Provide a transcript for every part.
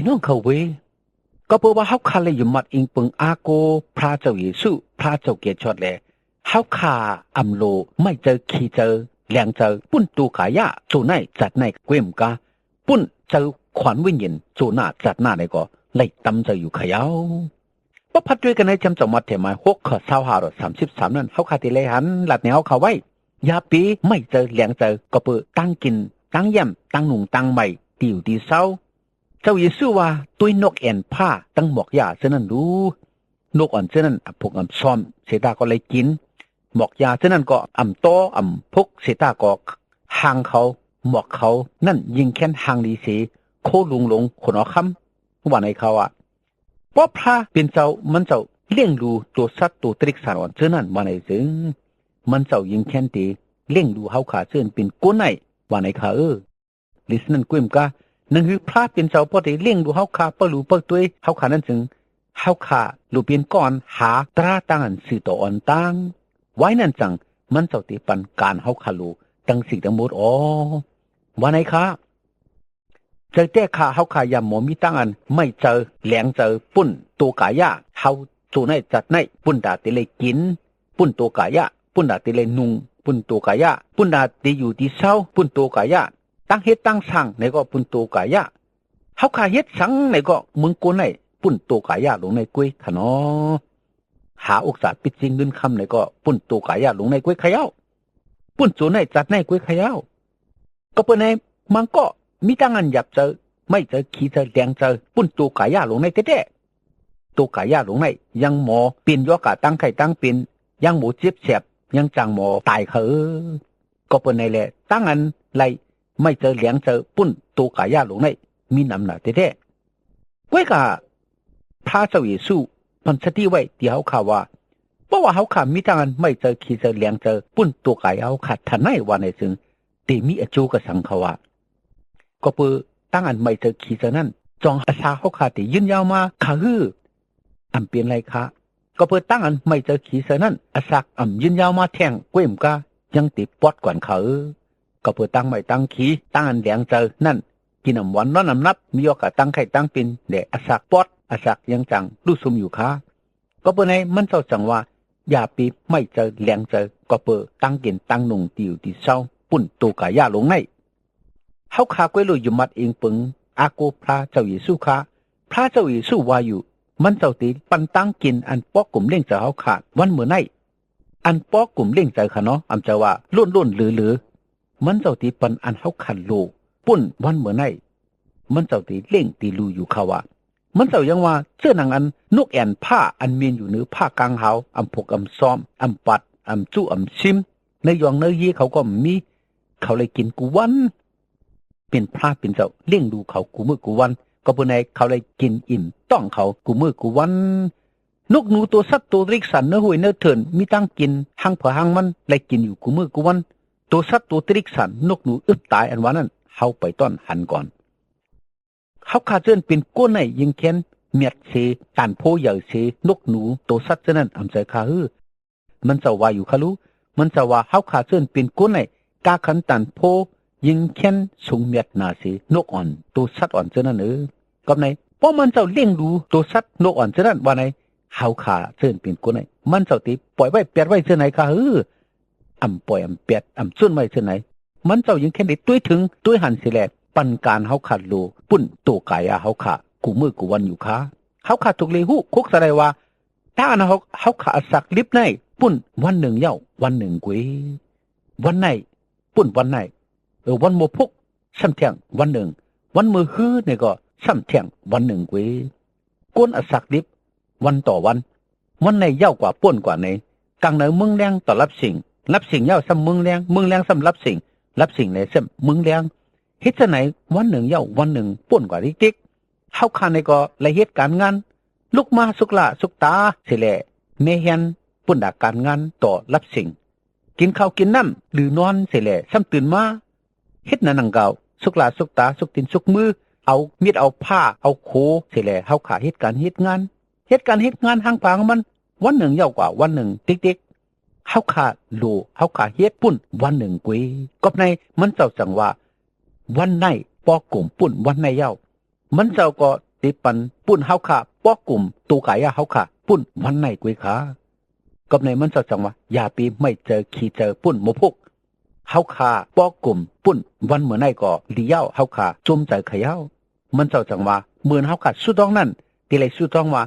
ນ້ອງເຂົາເວີຍ, ກໍເພາະວ່າເຮົາຂ້າໄດ້ຍຶດໝັ້ນອີງເປິງອາໂກ ພຣະເຈົ້າເຢຊູ ພຣະເຈົ້າເກດຊອດແລ ເຮົາຂ້າອຳໂລໄມ້ໃຈ ຂີ້ໃຈ ແຫຼງໃຈ ປຸ້ນໂຕກາຍະ ໂຕໄນຈັດໄນ ເກວມກາ ປຸ້ນໃຈຂວັນວິນຍານ ໂຕໜ້າຈັດໜ້າໃດກໍໄດ້ຕຳໃຈຢູ່ຂະເຍົາ. ປະພັດດ້ວຍກັນໃນຈຳເຈົ້າມັດເທມາຍຫົກ ຂໍ້ຊາວຫ້າຮອດສາມສິບສາມນັ້ນ ເຮົາຂ້າທີ່ໄດ້ຫັນລັດໃນເຮົາຂ້າໄວ້ ຢ່າໄປໄມ້ໃຈແຫຼງໃຈ ກໍເປີຕາງກິນຕາງຢ້ຽມຕາງນຸ່ງຕາງໄມ້ ທີ່ຢູ່ທີ່ເຊົາ. ເຈົ້າເຢຊູວ່າ ຕຸ້ຍນົກແອ່ນພາ ຕັ້ງໝອກຫຍ້າເທື່ອນັ້ນດູ ນົກອ່ອນເທື່ອນັ້ນອຳພົກອຳຊອມເສຍຕາກໍໄດ້ກິນ ໝອກຫຍ້າເທື່ອນັ້ນກໍອຳຕໍ່ອຳພົກເສຍຕາກໍຫ່າງເຂົາ ໝອກເຂົານັ້ນຍິ່ງແຄ້ນຫ່າງລີເສ ໂຄລຸງລົງ ໂຄນອຄຳ ວ່າໃນຂ່າວວ່າ ເພາະພຣະເປັນເຈົ້າມັນເຈົ້າລ້ຽງດູໂຕສັດໂຕຕິລິກສານອ່ອນເທື່ອນັ້ນ ວ່າໃນເຊິ່ງ ມັນເຈົ້າຍິ່ງແຄ້ນເຕລ້ຽງດູເຮົາຂ້າເຊິ່ງເປັນຄົນໃນ ວ່າໃນຂ້າເອີ. ລິສະນັ້ນກວມກາ ໜັງສືພຣະເປັນເຈົ້າ ເພາະໄດ້ລ້ຽງດູເຮົາຂ້າ ເປົ່າລູເປົ່າຕົວເຮົາຂ້ານັ້ນເຊິ່ງ ເຮົາຂ້າລູເປັນກ່ອນຫາຕາຕາງອັນສື່ຕໍ່ອ່ອນຕ່າງ ໄວ້ນັ້ນຈັ່ງ ມັນເຈົ້າໄດ້ປັນການເຮົາຂ້າລູຕັ້ງສິ່ງທັງໝົດອອ ວ່າໃນຂ້າ ໃຈແຕ່ຂ້າເຮົາຂ້າຢ້ຳໝໍມີຕາງອັນໄມ້ໃຈແຫຼງໃຈ ປຸ້ນໂຕກາຍະເຮົາໂຕໄນຈັດໄນ ປຸ້ນດາໄດ້ໄດ້ກິນ ປຸ້ນໂຕກາຍະ ປຸ້ນດາໄດ້ໄດ້ນຸ່ງ ປຸ້ນໂຕກາຍະ ປຸ້ນດາໄດ້ຢູ່ທີ່ເຊົາ ປຸ້ນໂຕກາຍະ ຕັ້ງເຮັດຕັ້ງສ້າງໃນກໍປຸ້ນໂຕກາຍະ ເຮົາຂ້າເຮັດສັງໃນກໍເມືອງໂກໄນ ປຸ້ນໂຕກາຍະລົງໃນກວຍຂະເນາະ ຫາອົກສາປິດຈິງເງິນຄຳໃນກໍປຸ້ນໂຕກາຍະລົງໃນກວຍຂະເຍົາ ປຸ້ນໂຕໄນຈັດໄນກວຍຂະເຍົາ ກໍເປີໃນມັງກໍມີຕາງອັນຫຍັບໃຈ ໄມ້ໃຈ ຂີ້ໃຈ ແຫຼງໃຈ ປຸ້ນໂຕກາຍະລົງໃນແທ້ໆ ໂຕກາຍະລົງໃນ ຍັງໝໍເປັນຢໍກາຕັ້ງໄຂ້ຕັ້ງເປັນ ຍັງໝໍເຈັບແສບ ຍັງຈ້າງໝໍຕາຍຂະເອີ ກໍເປີໃນແລະ ຕາງອັນໄລ່ໄມ້ໃຈແຫຼງໃຈ ປຸ້ນໂຕກາຍະລົງໃນ ມີນຳໜາແທ້ໆ ກວຍກາ ພຣະເຈົ້າເຢຊູປັນສະຕິໄວ້ທີ່ເຮົາຂ້າວ່າ ເພາະວ່າເຮົາຂ້າມີຕາງອັນໄມ້ໃຈ ຂີ້ໃຈ ແຫຼງໃຈ ປຸ້ນໂຕກາຍະເຮົາຂ້າທັນໃນ ວ່າໃນເຊິ່ງ ເຕມີອາໂຈກະສັງຂະວ່າ ກໍເປີຕາງອັນໄມ້ໃຈຂີ້ໃຈນັ້ນ ຈອງອາສາເຮົາຂ້າເຕຢືນຍາວມາຂະຮື ອຳເປັນໄລຂະ ກໍເປີຕາງອັນໄມ້ໃຈຂີ້ໃຈນັ້ນ ອາສັກອຳຢືນຍາວມາແທ່ງກວມກາ ຍັງເຕປອດກວນຂະເອີ ກໍເປີຕາງໄມ້ຕາງຂີ້ ຕາງອັນແຫຼງໃຈນັ້ນ ກິນອຳຫວານນອນອຳຫຼັບ ມີຢໍກາຕັ້ງໄຂ້ຕັ້ງເປັນ ແລະ ອາສັກປອດ ອາສັກຍັງຈັ່ງລຸຊຸມຢູ່ຂະ ກໍເປີໃນມັນເຈົ້າຈັ່ງວ່າ ຢ່າໄປໄມ້ໃຈແຫຼງໃຈ ກໍເປີຕາງກິນຕາງນຸ່ງ ທີ່ຢູ່ທີ່ເຊົາ ປຸ້ນໂຕກາຍະລົງໃນ ເຮົາຂ້າກວຍໂລຍຍຶດໝັ້ນອີງເປິງອາໂກພຣະເຈົ້າເຢຊູຂະ ພຣະເຈົ້າເຢຊູວ່າຢູ່ ມັນເຈົ້າເຕປັນຕາງກິນອັນປອກກຸມລ້ຽງໃຈເຮົາຂ້າວັນເມື່ອໃນ ອັນປອກກຸມລ້ຽງໃຈຂະເນາະ ອຳຈະວ່າລົ້ນໆເຫຼືອໆ ມັນເຈົ້າເຕປັນອັນເຮົາຂ້າໂລປຸ້ນວັນເມື່ອໃນ ມັນເຈົ້າເຕລ້ຽງເຕລູຢູ່ຂະວ່າ ມັນເຈົ້າຍັງວ່າ ເຊື້ອໜັງອັນນົກແອ່ນພາ ອັນມີນຢູ່ເໜືອພາກາງຫາວ ອຳພົກອຳຊອມ ອຳປັດ ອຳຈຸອຳຊິມ ໃນຢອງໃນເຮເຂົາກໍມີ ເຂົາໄດ້ກິນກູວັນ ເປັນພຣະເປັນເຈົ້າລ້ຽງດູເຂົາກູມື້ກູວັນ ກໍເພື່ອໃຫ້ເຂົາໄດ້ກິນອີ່ມຕ້ອງເຂົາກູມື້ກູວັນ ນົກໜູໂຕສັດໂຕຕິລິກສານເໜືອຫ້ວຍເໜືອເທີນ ມີຕາງກິນ ຫາງໃຜຫາງມັນໄດ້ກິນຢູ່ກູມື້ກູວັນ ໂຕສັດໂຕຕິລິກສານ ນົກໜູອຶດຕາຍອັນວ່ານັ້ນ ເຮົາໄປຕ້ອນຫັນກ່ອນ ເຮົາຂ້າເຈີ້ນເປັນໂກ້ນໃນຍິງແຄນ ມຽດເສ ຕານໂພໃຫຍ່ເສ ນົກໜູໂຕສັດເຈີ້ນັ້ນອຳໃຈຂ້າເຮີ ມັນເຈົ້າວ່າຢູ່ຄະລູ ມັນເຈົ້າວ່າເຮົາຂ້າເຈີ້ນເປັນໂກ້ນໃນ ກາຂັນຕານໂພຍິງແຄນສູງມຽດໜາເສ ນົກອ່ອນໂຕສັດອ່ອນເຈີ້ນັ້ນເອີ ກັບໃນ ເພາະມັນເຈົ້າລ້ຽງດູໂຕສັດນົກອ່ອນເຈີ້ນັ້ນວ່າໃນ ເຮົາຂ້າເຈີ້ນເປັນໂກ້ນໃນ ມັນເຈົ້າຕິປ່ອຍໄວ້ແປດໄວ້ເຈີ້ໃນຂ້າເຮີ ອຳປ່ອຍອຳແປດອຳໂຈນໄວ້ເທື່ອໃນ ມັນເຈົ້າຍັງແຄ່ໄດ້ຕົວເຖິງຕົວຫັນເສຍແລ ປັນການເຮົາຂາດໂລ ປຸ້ນໂຕກາຍາເຮົາຂາ ກູມື້ກູວັນຢູ່ຄາ ເຮົາຂາທຸກເລຮູ້ ຄຸກສະໄດວ່າ ຖ້າອັນເຮົາ ເຮົາຂາອັດສັກລິບໃນ ປຸ້ນວັນໜຶ່ງເຍົາ ວັນໜຶ່ງເກວ ວັນໃນ ປຸ້ນວັນໃນ ເອີ ວັນໂມພຸກ ຊ້ຳແທ່ງວັນໜຶ່ງ ວັນມື້ຮືໃນກໍຊ້ຳແທ່ງວັນໜຶ່ງເກວ ກົນອາສັກດິບ ວັນຕໍ່ວັນ ວັນໃນເຍົາກວ່າປົນກວ່າໃນ ກາງໃນເມືອງແລງຕໍ່ລັບສິງ ລັບສິງເຍົາຊ້ຳເມືອງແລງ ເມືອງແລງຊ້ຳລັບສິງ ລັບສິງໃນຊ້ຳເມືອງແລງ ເຮັດຈັ່ງໃດວັນໜຶ່ງເຍົາວັນໜຶ່ງປົນກວ່າຕິກໆ ເຮົາຂ້າໃນກໍລະເຮັດການງານ ລຸກມາສຸກລາສຸກຕາເສແລ ແມ່ແຮນປຸ້ນດາການງານຕໍ່ລັບສິງ ກິນເຂົ້າກິນນ້ຳ ຫຼືນອນເສແລ ຊ້ຳຕື່ນມາ ເຮັດໜ້າໜັງກາວ ສຸກລາສຸກຕາ ສຸກຕີນສຸກມື ເອົາມີດເອົາພ້າ ເອົາໂຄເສແລ ເຮົາຂ້າເຮັດການເຮັດງານ ເຮັດການເຮັດງານຫາງຜາງມັນ ວັນໜຶ່ງເຍົາກວ່າວັນໜຶ່ງຕິກໆ ເຮົາຂ້າໂລ ເຮົາຂ້າເຮັດປຸ້ນວັນໜຶ່ງເກວ ກັບໃນມັນເຈົ້າຈັ່ງວ່າ ວັນໃນປໍກົມປຸ້ນວັນໃນເຍົາ ມັນເຈົ້າກໍ ຕິປັນປຸ້ນເຮົາຂ້າ ປໍກຸມໂຕກາຍະເຮົາຂ້າ ປຸ້ນວັນໃນກວຍຂາ. ກັບໃນມັນເຈົ້າຈັ່ງວ່າ ຢ່າໄປໄໝ້ເຈີຂີ້ເຈີປຸ້ນໝູ່ພວກເຮົາຂ້າ ປໍກຸມປຸ້ນວັນເມື່ອໃນກໍດີຍາວ ເຮົາຂ້າຈົ່ມເຈີຂະເຍົາ. ມັນເຈົ້າຈັ່ງວ່າ ເມື່ອເຮົາຂ້າສູ້ຕ້ອງນັ້ນ ຕິໄລສູ້ຕ້ອງວ່າ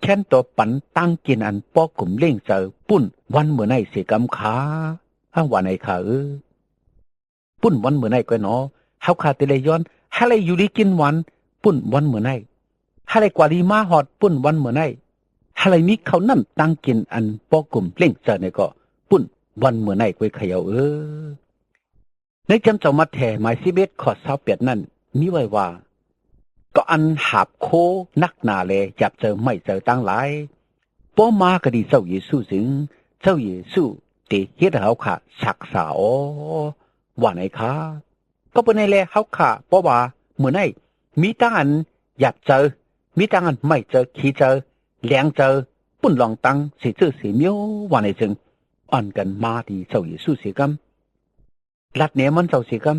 ແຄ້ນຕໍ່ປັນຕັ້ງກິນອັນປໍກຸມເລ້ງເຈີປຸ້ນວັນເມື່ອໃນເສກຳຂາ ຫາວ່າໃນຂາເອີ. ປຸ້ນວັນເມື່ອໃນກວຍໜໍ ເຮົາຂ້າຕິໄລຍ້ອນ ຫາໄລຢູ່ດີກິນຫວານປຸ້ນວັນເມື່ອໃນ ຫາໄລກວາລີມາຮອດປຸ້ນວັນເມື່ອໃນ ຫາໄລມີເຂົ້ານ້ຳຕັ້ງກິນອັນປໍກຸມເລ້ງເຈີໃນກໍປຸ້ນວັນເມື່ອໃນກວຍຂະເຍົາເອີ. ໃນຈຳເຈົ້າມັດແທ ໝາຍສິບເອັດ ຂໍ້ຊາວແປດນັ້ນ ມີໄວ້ວ່າ ກໍອັນຫາບໂຄໜັກໜາແລ ຢາບເຈີໄໝ້ເຈີຕັ້ງຫຼາຍ ພໍມາກະດີເຈົ້າເຢຊູຈຶ່ງ ເຈົ້າເຢຊູເຕເຮັດໃຫ້ເຮົາຂ້າຊັກສາອໍ ວ່າໃນຂາ. ກໍເປັນໃນແລເຮົາຂ້າ ເພາະວ່າມື້ໃນມີທັງອັນຢາບເຈີ ມີທັງອັນໄໝ້ເຈີ ຂີ້ເຈີ ແຫຼງເຈີ ປຸ້ນລອງຕັ້ງເສເຈີເສມຽວ ວ່າໃນເຊິ່ງ ອ່ອນກັນມາທີ່ເຈົ້າເຢຊູເສກຳ ລັດແນມັນເຈົ້າເສກຳ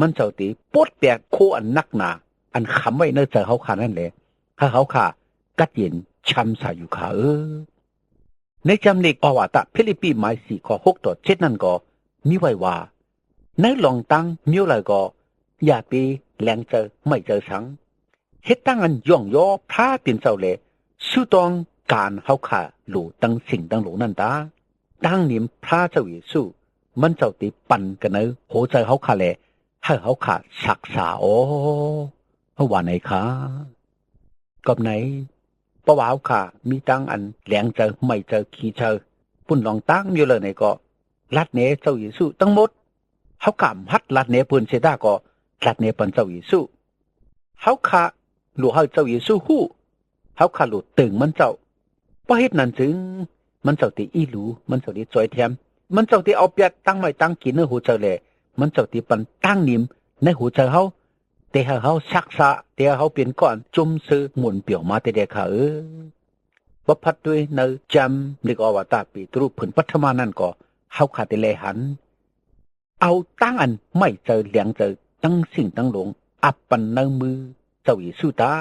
ມັນເຈົ້າຕິປົດແປກໂຄອັນໜັກໜາ ອັນຂັງໄວ້ໃນເຈີເຮົາຂ້ານັ້ນແລ ໃຫ້ເຮົາຂ້າກັດເຢັນຊ່ຳຊາຢູ່ຂາເອີ. ໃນຈຳເລກອອກວາຕະ ຟີລິບປີ ໝາຍສີ່ ຂໍ້ຫົກຕໍ່ເຈັດນັ້ນກໍມີໄວ້ວ່າ ໃນລອງຕັ້ງມີວໃດກໍຢ່າໄປແຫຼງເຈີໄໝ້ເຈີສັງ ເຮັດຕັ້ງອັນຍ້ອງຍໍພຣະເປັນເຈົ້າແລ ສູ້ຕ້ອງການເຮົາຂ້າໂລທັງສິ່ງທັງໂລນັ້ນຕາ ຕັ້ງນິມພຣະເຈົ້າເຢຊູ ມັນເຈົ້າຕິປັນກັນໃນຫົວໃຈເຮົາຂ້າແລ ໃຫ້ເຮົາຂ້າຊັກສາອໍ ເຮົາວ່າໃນຂາ. ກັບໃນ ເພາະວ່າເຮົາຂ້າມີທັງອັນແຫຼງເຈີ ໄໝ້ເຈີ ຂີ້ເຈີ ປຸ້ນລອງຕັ້ງມີວໃດໃນກໍ ລັດແນເຈົ້າເຢຊູທັງໝົດ ເຮົາຂ້າຮັດລັດແນເພິ່ນເສຍຕາກໍ ລັດແນປັນເຈົ້າເຢຊູ ເຮົາຂ້າໂລໃຫ້ເຈົ້າເຢຊູຮູ້ ເຮົາຂ້າໂລເຕີງມັນເຈົ້າ ເພາະເຮັດນັ້ນຈຶ່ງ ມັນເຈົ້າຕິອີ່ຫຼູ ມັນເຈົ້າຕິຈ່ອຍແຖມ ມັນເຈົ້າຕິເອົາປຽບຕັ້ງໄມ້ຕັ້ງກິນໃນຫົວໃຈແລ ມັນເຈົ້າຕິປັນຕັ້ງນິມໃນຫົວໃຈເຮົາ ແຕ່ໃຫ້ເຮົາຊັກສາ ແຕ່ໃຫ້ເຮົາເປັນກ້ອນຈົ່ມເຊີໝູນປ່ຽວມາແຕ່ແລຂາເອີ. ບໍ່ພັດດ້ວຍໃນຈຳເລກອອກວາຕະເປໂຕຣ ເພິ່ນປັດທະມານັ້ນກໍ ເຮົາຂ້າໄດ້ແລຫັນ ເອົາຕັ້ງອັນໄໝ້ເຈີແຫຼງເຈີ ທັງສິ່ງທັງຫຼວງ ອັບປັນໃນມືເຈົ້າເຢຊູຕາ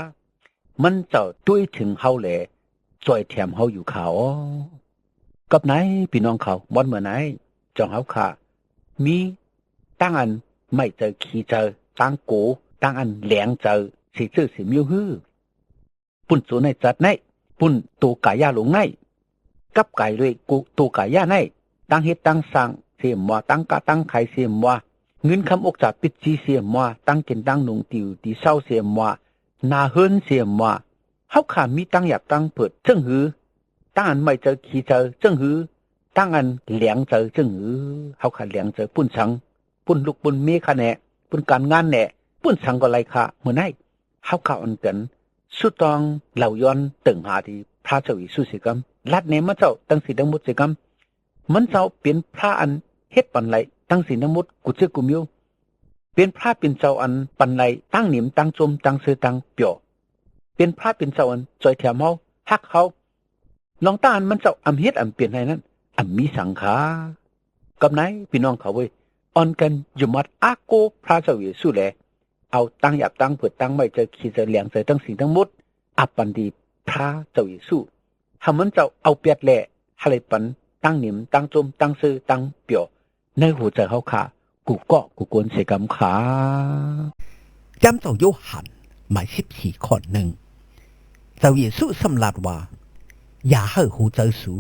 ມັນເຈົ້າດ້ວຍເຖິງເຮົາແລ ຊ່ອຍແຖມເຮົາຢູ່ຂາອໍ. ກັບໃນພີ່ນ້ອງເຂົາ ວັນເມື່ອໃນ ເຈົ້າເຮົາຂ້າ ມີຕັ້ງອັນໄໝ້ເຈີຂີ້ເຈີ ຕັ້ງໂກ ຕັ້ງອັນແຫຼງເຈີ ເສເຈີເສມີວຮື ປຸ້ນໂຕໃນຈັດໃນ ປຸ້ນໂຕກາຍະຫຼົງໃນ ກັບກາຍດ້ວຍໂຕກາຍະໃນ ຕັ້ງເຮັດຕັ້ງສ້າງເສມວ່າ ຕັ້ງຄ້າຕັ້ງຂາຍເສມວ່າ ເງິນຄຳອົກສາປິດຈີເສມວ່າ ຕັ້ງກິນຕັ້ງນຸ່ງຕີຢູ່ຕີເຊົາເສມວ່າ ໜ້າເຮືອນເສມວ່າ ເຮົາຂ້າມີຕັ້ງຢາບຕັ້ງເພີດເຊິ່ງຫື ຕັ້ງອັນໄໝ້ເຈີຂີ້ເຈີເຊິ່ງຫື ຕັ້ງອັນແຫຼງເຈີເຊິ່ງຫື ເຮົາຂ້າແຫຼງເຈີປຸ້ນສັງ ປຸ້ນລູກປຸ້ນເມຂະແໜ ປຸ້ນການງານແໜ ປຸ້ນສັງກໍໄລຂາ ເມື່ອໃນ ເຮົາຂ້າອັນກັນ ສຸດຕ້ອງເລົ່າຍ້ອນເຕີງຫາທີ່ພຣະເຈົ້າເຢຊູເສກຳ ລັດແນມາເຈົ້າຕັ້ງສິ່ງທັງໝົດເສກຳ ມັນເຈົ້າເປັນພຣະອັນເຮັດປັນໄລຕັ້ງສິ່ງທັງໝົດ ກູເຈກູມິວ ເປັນພຣະເປັນເຈົ້າອັນປັນໄລຕັ້ງນິມ ຕັ້ງຈົ່ມ ຕັ້ງເຊີ ຕັ້ງປ່ຽວ ເປັນພຣະເປັນເຈົ້າອັນຊ່ອຍແຖມເຮົາ ຮັກເຮົາ ລອງຕາອັນມັນເຈົ້າອຳເຮັດອຳເປັນໃຫ້ນັ້ນ ອຳມີສັງຂາ ກັບໃນພີ່ນ້ອງເຂົາເວີຍ ອ່ອນກັນຢົມມັດອາໂກພຣະເຈົ້າເຢຊູແລ ເອົາຕັ້ງຢາບຕັ້ງເພີດ ຕັ້ງໄໝ້ເຈີຂີ້ເຈີແຫຼງເຈີ ທັງສິ່ງທັງໝົດ ອັບປັນດີພຣະເຈົ້າເຢຊູ ຫາມັນເຈົ້າເອົາປຽບແລ ຫາໄລປັນຕັ້ງນິມ ຕັ້ງຈົ່ມ ຕັ້ງເຊີ ຕັ້ງປ່ຽວ ໃນຫົວໃຈເຮົາຂ້າ ກູເກາະກູກວນເສກຳຂາ. ຈຳເຈົ້າໂຢຮັນ ໝາຍສິບສີ່ ຂໍ້ໜຶ່ງ ເຈົ້າເຢຊູສຳລັດວ່າ ຢ່າໃຫ້ຫົວໃຈສູ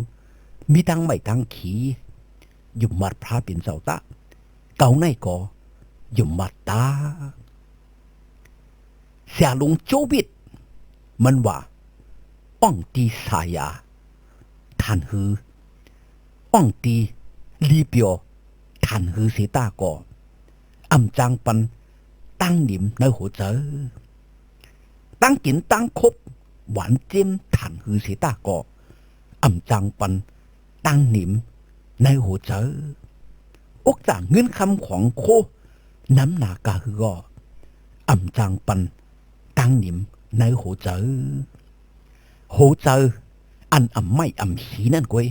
ມີທັງໄມ້ທັງຄີ ຢົມມັດພຣະເປັນເຈົ້າຕະ ເກົ່າໃນກໍຢົມມັດຕາ. ເສຍຫຼວງໂຈວິດ ມັນວ່າ ອ່ອງຕີສາຢາ ທ່ານຮື ອ່ອງຕີລີປຽວ ທ່ານຮືເສຕາກໍ ອຳຈາງປັນຕັ້ງນິມໃນຫົວໃຈ ຕັ້ງກິນຕັ້ງຄົບ ຫວານເຈັມ ທ່ານຮືເສຕາກໍ ອຳຈາງປັນຕັ້ງນິມໃນຫົວໃຈ ອົກຈາງເງິນຄຳຂອງໂຄ ນຳໜາກາຮືກໍ ອຳຈາງປັນຕັ້ງນິມໃນຫົວໃຈ ຫົວໃຈອັນອຳໄມ້ອຳຄີນັ້ນກວຍ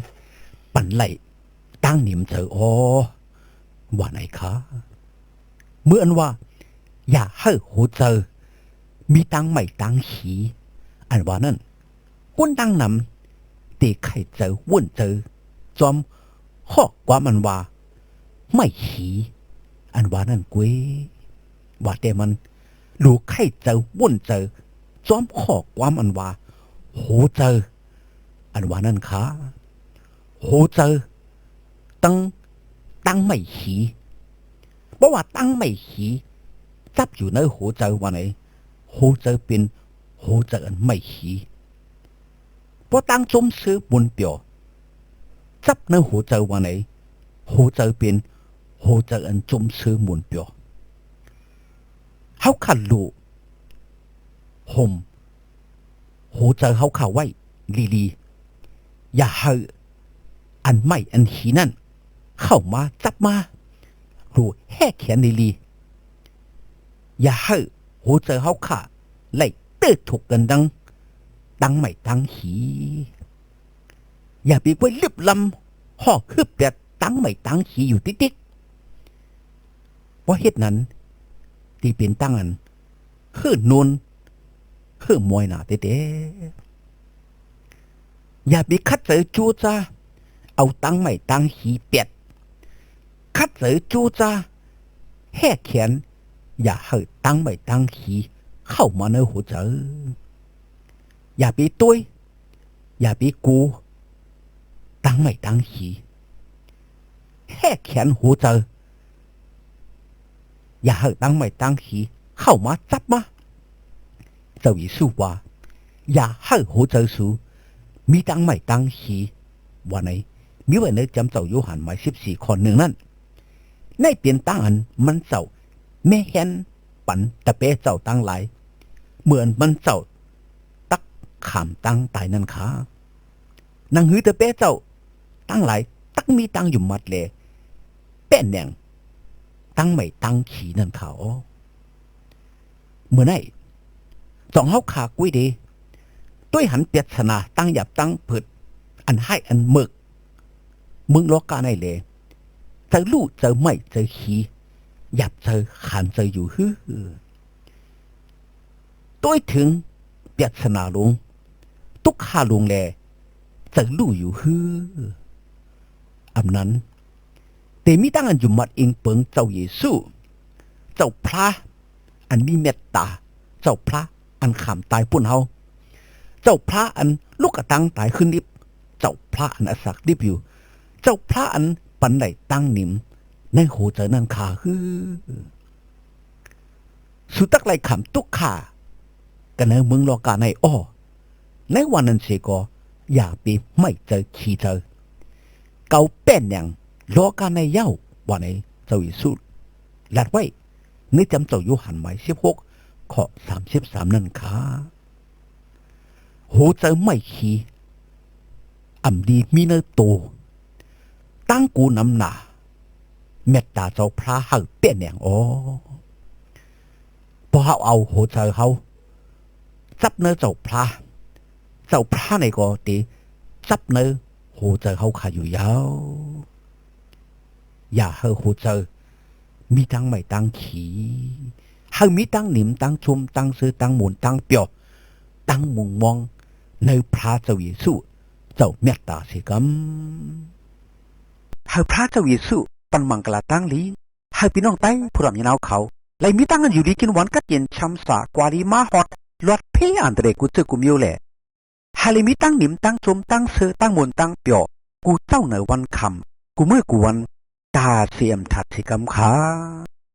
ປັນໄລຕັ້ງນິມໃຈອໍ ວ່າໃນຂາ ເມື່ອອັນວ່າ ຢ່າໃຫ້ຫົວໃຈ ມີຕາງໄມ້ຕາງຫີ ອັນວ່ານັ້ນ. ຄົນຕ່າງນຳ ເຕໄຂ້ໃຈວົນໃຈ ຈອມຂໍ້ຄວາມອັນວ່າ ໄມ້ຫີ ອັນວ່ານັ້ນເກວຍ. ວ່າແຕ່ມັນ ລູກໄຂ້ໃຈວົນໃຈ ຈອມຂໍ້ຄວາມອັນວ່າ ຫົວໃຈ ອັນວ່ານັ້ນຄະ. ຫົວໃຈ ຕັ້ງ ຕັ້ງໄມ້ຫີ ບໍ່ວ່າຕັ້ງໄມ້ຫີ ຈັບຢູ່ໃນຫົວໃຈວ່າໃນ ຫົວໃຈເປັນຫົວໃຈອັນໄມ້ຫີ. ບໍ່ຕັ້ງຈຸ້ມເຊີໝູນປຽວ ຈັບໃນຫົວໃຈວ່າໃນ ຫົວໃຈເປັນຫົວໃຈອັນຈຸ້ມເຊີໝູນປຽວ. ເຮົາຄະລຸ ຫົ່ມ ຫົວໃຈເຮົາຄະໄວ້ລີໆ ຢ່າໃຫ້ອັນໄມ້ອັນຫີນັ້ນ ເຂົ້າມາຈັບມາ ຫຼືແຫແຂນລີໆ. ຢ່າໃຫ້ຫົວໃຈເຮົາຄະໄລ່ເຕີດຖົກກັນດັ່ງ ຕັ້ງໄມ້ຕັ້ງຫີ. ຢ່າໄປໄກວເລັບລຳ ຮອກຮຶບແບບຕັ້ງໄມ້ຕັ້ງຫີຢູ່ຕິກໆ. ບໍ່ເຮັດນັ້ນ ທີ່ເປັນຕັ້ງອັນ ເຮີໂນນ ເຮີມອຍໜາແທ້ໆ. ຢ່າໄປຂັດໃຈຈູ້ຈ້າ ເອົາຕັ້ງໄມ້ຕັ້ງຫີແປດ ຂັດໃຈຈູ້ຈ້າ ແຫແຂນ ຢ່າໃຫ້ຕັ້ງໄມ້ຕັ້ງຫີ ເຂົ້າມາໃນຫົວໃຈ. ຢ່າໄປໂຕ້ຍ ຢ່າໄປກູ ຕັ້ງໄມ້ຕັ້ງຫີ ແຫແຂນຫົວໃຈ. ຢ່າໃຫ້ຕັ້ງໄມ້ຕັ້ງຫີ ເຂົ້າມາຈັບມາ. ເຈົ້າເຢຊູວ່າ ຢ່າໃຫ້ຫົວໃຈສູ ມີຕັ້ງໄມ້ຕັ້ງຫີ ວ່າໃນ ມີໄວ້ໃນຈຳເຈົ້າໂຢຮັນ ໝາຍສິບສີ່ ຂໍ້ໜຶ່ງນັ້ນ. ໃນເປັນຕັ້ງອັນມັນເຈົ້າ ແມ່ແຮນປັນຕະແປເຈົ້າທັງຫຼາຍ ເມື່ອອັນມັນເຈົ້າຕັກຂາມຕາງຕາຍນັ້ນຄະ. ໜັງຫືຕະແປເຈົ້າທັງຫຼາຍ ຕັກມີຕາງຫຍຸມມັດແລ ແປະແໜ່ງ ຕັ້ງໄມ້ຕັ້ງຫີນັ້ນຄະ. ເມື່ອໃນ ຕ້ອງເຮົາຄາກຸ້ຍເດ ໂຕຍຫັນປຽດສະໜາ ຕັ້ງຫຍາບຕັ້ງເພີດ ອັນຮ້າຍອັນເມີກ ເມືອງໂລກາໃນແລ ໃຈລູ້ໃຈໄມ້ໃຈຫີ ຫຍາບໃຈຂານໃຈຢູ່ຮື? ໂຕຍເຖິງປຽດສະໜາຫຼົງ ຕຸກຄາຫຼົງແລ ໃຈລູ້ຢູ່ຮື? ອຳນັ້ນ ເຕມີຕັ້ງອັນຢຸ່ມມັດອີງເປິງເຈົ້າເຢຊູ ເຈົ້າພຣະອັນມີເມດຕາ, ເຈົ້າພຣະອັນຂາມຕາຍປຸ້ນເຮົາ, ເຈົ້າພຣະອັນລຸກກະຕັ້ງຕາຍຂຶ້ນລິບ, ເຈົ້າພຣະອັນອາສັກລິບຢູ່, ເຈົ້າພຣະອັນປັນໄດ້ຕັ້ງນິມໃນຫົວໃຈນັ້ນຂ້າຮື? ສູຕັກໄລ່ຂ້າມຕຸກຄາກັນໃນເມືອງໂລກາໃນອໍ. ໃນວັນນັ້ນເສກໍ ຢ່າໄປໄໝ້ໃຈຂີ້ໃຈ ເກົາແປ້ນຫຍັງໂລກາໃນເຍົາ ວ່າໃນເຈົ້າເຢຊູລັດໄວ້ໃນຈຳເຈົ້າໂຢຮັນໝາຍສິບຫົກ ຂໍ້ສາມສິບສາມນັ້ນຂ້າ. ຫົວໃຈໄມ້ຂີ້ ອຳດີມີໃນໂຕ ຕັ້ງກູນຳໜ້າ ເມດຕາເຈົ້າພຣະໃຫ້ແປ້ນຫຍັງອໍ. ພໍເຮົາເອົາຫົວໃຈເຮົາຈັບໃນເຈົ້າພຣະ ເຈົ້າພຣະໃນກໍເຕຈັບໃນຫົວໃຈເຮົາຂ້າຢູ່ເຍົາ. ຢ່າໃຫ້ຫົວໃຈມີທັງໄໝ້ທັງຂີ້ ໃຫ້ມີທັງໜິມທັງຊຸມທັງເຊີທັງໝູນທັງປ່ຽວ ຕັ້ງມຸງມອງໃນພຣະເຈົ້າເຢຊູ ເຈົ້າເມດຕາເສກຳ. ໃຫ້ພຣະເຈົ້າເຢຊູປັນມັງກະລາຕັ້ງລີ ໃຫ້ພີ່ນ້ອງໄຕ້ຜູ້ດຳຍານາວເຂົາ ໄດ້ມີຕັ້ງອັນຢູ່ດີກິນຫວານກັດເຢັນຊຳສາກວ່າດີມາຮອດຫຼອດເພອັນຕະເລກູເຈີກູມິວແລ ໃຫ້ໄດ້ມີຕັ້ງໜິມຕັ້ງຊົມຕັ້ງເຊີຕັ້ງມົນຕັ້ງປ່ຽວ ກູເຈົ້າໃນວັນຄ່ຳ ກູມື້ກູວັນ ຕາເສມທັດເສກຳຂ້າ.